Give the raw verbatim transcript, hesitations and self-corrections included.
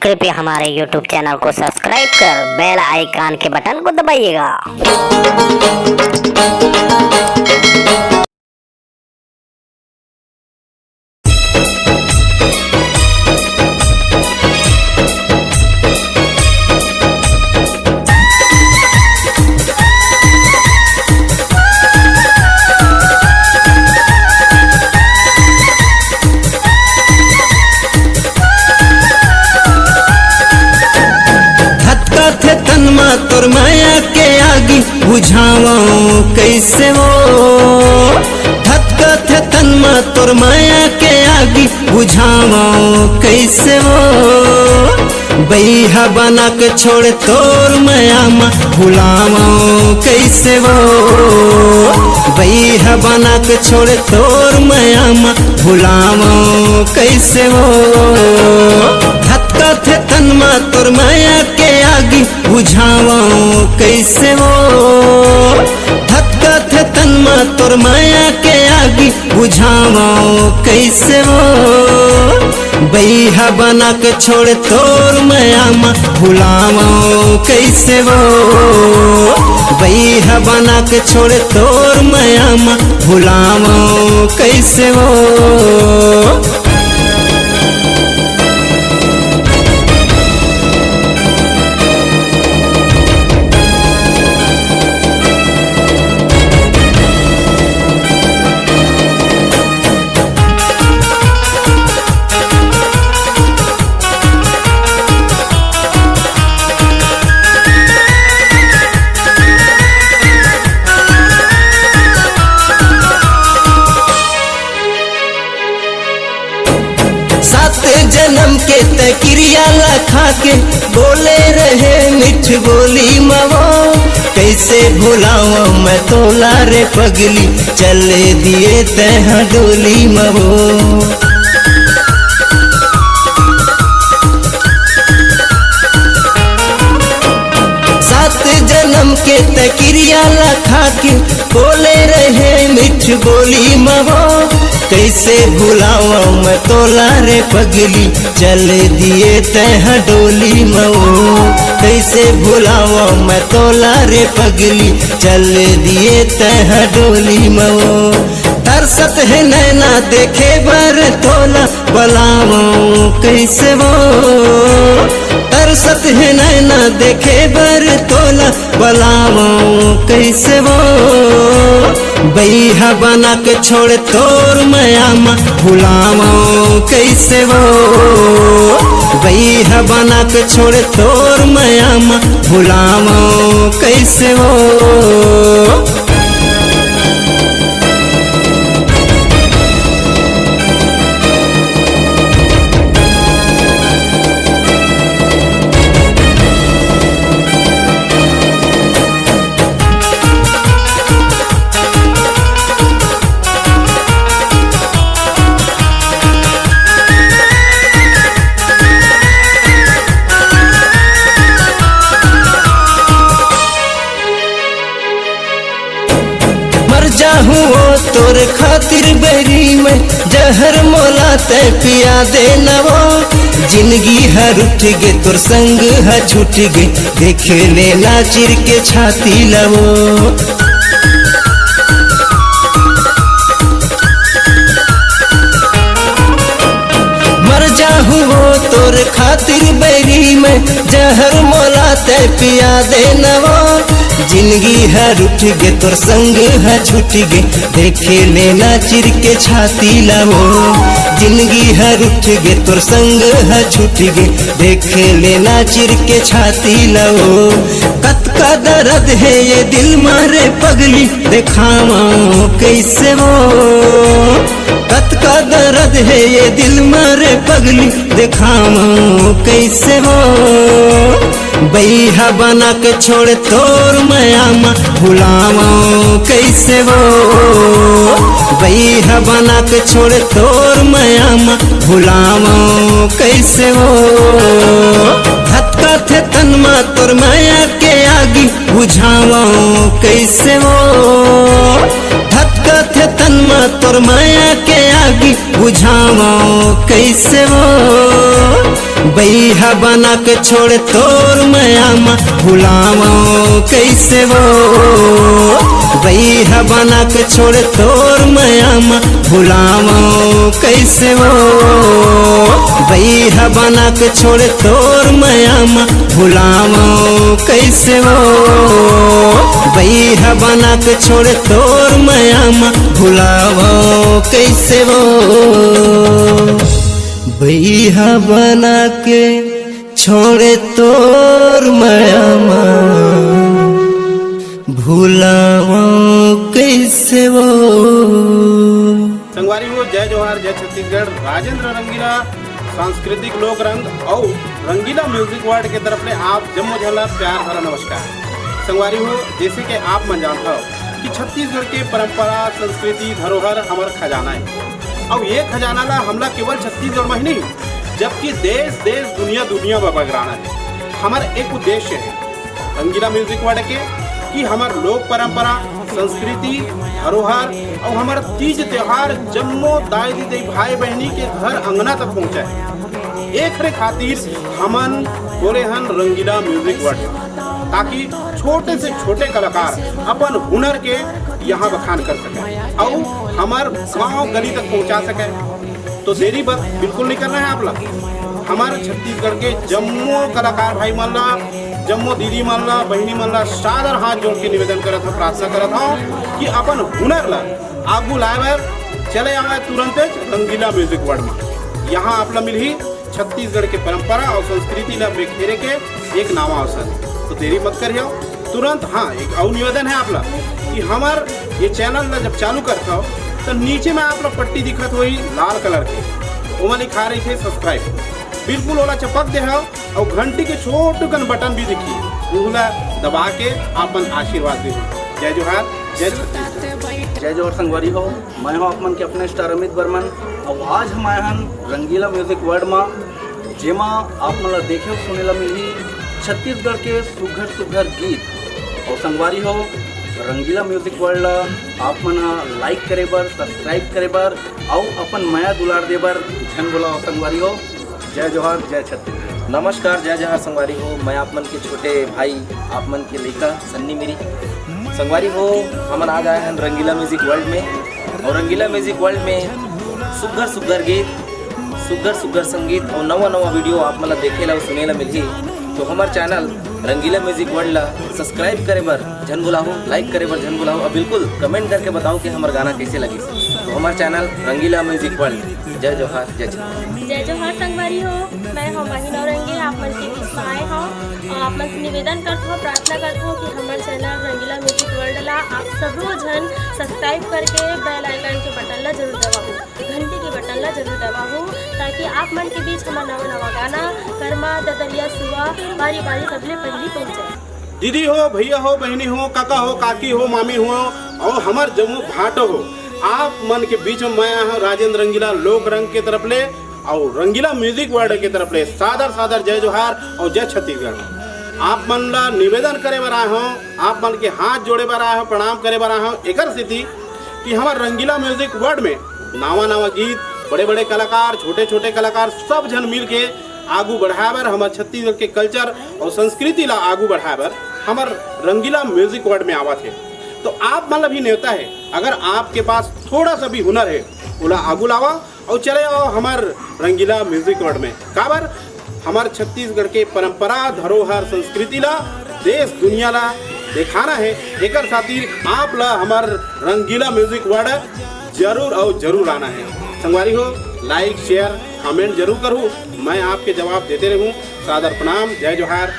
कृपया हमारे YouTube channel को सब्सक्राइब कर बेल आइकन के बटन को दबाइएगा। धतकत हे तन मा तोर माया के आगी, बुझावं कइसे वो। धतकत हे तन मा तोर माया के आगी, बुझावं कइसे वो। बइहा बना के छोड़ तोर माया मा, भुलावं कइसे वो। बइहा बना के छोड़ तोर माया मा, भुलावं कइसे वो। धतकत हे तन मा तोर माया के आगी, बुझावं कइसे वो। धतकत हे तन मा तोर माया के आगी, बुझावं कइसे वो। बइहा बना के छोड़ तोर माया मा, भुलावं कइसे वो। बइहा बना के छोड़ तोर माया मा, भुलावं कइसे वो। सात जनम के तैं किरिया ला खा के, बोले रहे मीठ बोली मा वो। कइसे भुलावं मैं तोला रे पगली, चले दिए तैं हा डोली मा वो। सात जनम के तैं किरिया ला खा के, बोले रहे मीठ बोली मा वो। कइसे भुलावं मैं तोला रे पगली, चले दिए तैं हा डोली मा वो। कइसे भुलावं मैं तोला रे पगली, चले दिए तैं हा डोली मा वो। तरसत हे नैना देखे बर तोला, बलावं कइसे वो। तरसत हे नैना देखे बर तोला, बलावं कइसे वो। बइहा बना के छोड़ तोर माया मा, भुलावं कइसे वो। बइहा बना के छोड़ तोर माया मा, भुलावं कइसे वो। मर जाहूं वो तोर खातिर बैरी मैं, जहर मोला तैं पिया दे ना वो। जिनगी हर उठ गे तोर संग ह छूट गे, देख लेना चिर के छाती ला वो। मर जाहूं वो तोर खातिर बैरी मैं, जहर मोला तैं पिया दे ना वो। जिनगी हर उठ गे तोर संग ह छूट गे, देखे लेना चिर के छाती ला वो। जिनगी हर उठ गे तोर संग ह छूट गे, देखे लेना चिर के छाती ला वो। कतका दरद हे ये दिल मा रे पगली, देखावं कइसे वो। कतका दरद हे ये दिल मा रे पगली, देखावं कइसे वो। बइहा बना के छोड़ तोर माया मा, भुलावं कइसे वो। बइहा बना के छोड़ तोर माया मा, भुलावं कइसे वो। धतकत हे तन मा तोर माया के आगी, बुझावं कइसे वो। धतकत हे तन मा तोर माया के आगी, बुझावं कइसे वो। बइहा बना के छोड़े तोर मया म भुलावं कइसे वो। बइहा बना के छोड़े तोर मया म भुलावं कइसे वो। बइहा बना के छोड़े तोर मया म भुलावं कइसे वो। बइहा बना के छोड़े तोर मया म भुलावं कइसे वो। बइहा बना के छोड़े तोर मया म भुलावं कइसे वो। संगवारी हो, जय जोहार, जय छत्तीसगढ़। राजेंद्र रंगीला सांस्कृतिक लोक रंग अउ रंगीला म्यूजिक वर्ल्ड के तरफ ले आप जम्मो झन ला प्यार भरा नमस्कार। संगवारी हो, जैसे कि आप मन जानत हव कि छत्तीसगढ़ के परंपरा, संस्कृति, धरोहर हमर खजाना है। अउ ये खजाना ला हमला केवल छत्तीसगढ़ में ही नहीं, जबकि देश देश, दुनिया दुनिया में बगराना है। हमर एक उद्देश्य है रंगीला म्यूजिक वर्ल्ड के, कि हमर लोक परंपरा, संस्कृति, धरोहर अउ हमर तीज त्योहार जम्मो दाई दीदी, भाई बहनी के घर अंगना तक पहुंचे। एकरे खातिर हमन बोले हन रंगीला म्यूजिक वर्ल्ड, ताकि छोटे से छोटे कलाकार अपन हुनर के यहाँ बखान कर सके अउ हमर गांव गली तक पहुंचा सके। तो देरी बस बिल्कुल नहीं करना है आप लोग। हमर छत्तीसगढ़ के जम्मो कलाकार भाई मन ला, जम्मो दीदी मन ला, बहिनी मन ला सादर हाथ जोड़ के निवेदन करत हूँ, प्रार्थना करत हूँ कि अपन हुनर ला आगू लाए बर चले आवे तुरंत रंगीला म्यूजिक वर्ल्ड में। यहाँ आप ला मिलही छत्तीसगढ़ के परंपरा अउ संस्कृति ला बिखेरे के एक नवा अवसर। तो देरी मत करियो, तुरंत। हाँ, एक अउ निवेदन है आप ला कि हमर ये चैनल ला जब चालू करत हव, तो नीचे में आप ला पट्टी दिखत होही लाल कलर के, ओमा लिखा रहिथे सब्सक्राइब। बिल्कुल ओला चपक देहव अउ घंटी के छोटकन बटन भी दिखही, उहू ला दबा के अपन आशीर्वाद देहू। जय जोहार, जय छत्तीसगढ़। जय जोहार संगवारी हो, मैं हूँ आप मन के अपने स्टार अमित बर्मन। अउ आज हम आए हन रंगीला म्यूजिक वर्ल्ड मा, जेमा आप मन ला देखे अउ सुने ला मिलही छत्तीसगढ़ के सुघर सुघर गीत। अउ संगवारी हो, रंगीला म्यूजिक वर्ल्ड ला आप मन ह लाइक करे बर, सब्सक्राइब करे बर अउ अपन मया दुलार दे बर झन भुलाओ संगवारी हो। जय जोहार, जय छत्तीसगढ़। नमस्कार, जय जोहार संगवारी हो, मैं आप मन के छोटे भाई, आप मन के लइका सन्नी मिरी। संगवारी हो, हमन आज आए हन रंगीला म्यूजिक वर्ल्ड में, अउ रंगीला म्यूजिक वर्ल्ड में सुग्घर सुग्घर गीत, सुग्घर सुग्घर संगीत अउ नवा नवा वीडियो आप मन ला देखे ला अउ सुने ला मिलही। तो हमर चैनल रंगीला म्यूजिक वर्ल्ड ला सब्सक्राइब करे बर झन भुलाहू, लाइक करे बर झन भुलाहू, अउ बिल्कुल कमेंट करके बताओ कि हमर गाना कैसे लगिस। तो हमर चैनल रंगीला म्यूजिक वर्ल्ड। जय जोहार, जय छत्तीसगढ़। जय जोहार संगवारी हो, मैं हूँ माही नौरंगी, आप मन के बीच में आए हूँ और आप मन से निवेदन करत हूँ, प्रार्थना करत हूँ कि हमर चैनल रंगीला म्यूजिक वर्ल्ड ला आप सबो झन सब्सक्राइब करके बेल आइकन के बटन ला जरूर दबाओ, घंटी के बटन ला जरूर दबाओ, ताकि आप मन के बीच हमर नवा नवा गाना करमा ददरिया सुआ बारी बारी सबले पहली पहुँचे। दीदी हो, भैया हो, बहिनी हो, काका हो, काकी हो, मामी हो, अउ हमर जम्मो भाटो हो, आप मन के बीच में मैं आए हूँ राजेंद्र रंगीला लोक रंग के तरफ ले अउ रंगीला म्यूजिक वर्ल्ड के तरफ ले सादर सादर जय जोहार अउ जय छत्तीसगढ़। आप मन ला निवेदन करे बर आए हूँ, आप मन के हाथ जोड़े बर आए हूँ, प्रणाम करे बर आए हूँ, एकर सेती कि हमर रंगीला म्यूजिक वर्ल्ड में नावा नावा गीत, बड़े बड़े कलाकार, छोटे छोटे कलाकार, सब झन मिल के आगू बढ़ाए बर, हमर छत्तीसगढ़ के कल्चर अउ संस्कृति ला आगू बढ़ाए बर हमर रंगीला म्यूजिक वर्ल्ड में आवत हे। तो आप मन ला भी नेवता हे, अगर आपके पास थोड़ा सा भी हुनर हे, ओला आगू लावा अउ चले आओ हमर रंगीला म्यूजिक वर्ल्ड में। काबर हमर छत्तीसगढ़ के परंपरा, धरोहर, संस्कृति ला देश दुनिया ला दिखाना हे, एकर खातिर आप ला हमर रंगीला म्यूजिक वर्ल्ड जरूर अउ जरूर आना हे। संगवारी हो, लाइक, शेयर, कमेंट जरूर करहू, मैं आपके जवाब देते रहूँ। सादर प्रणाम, जय जोहार।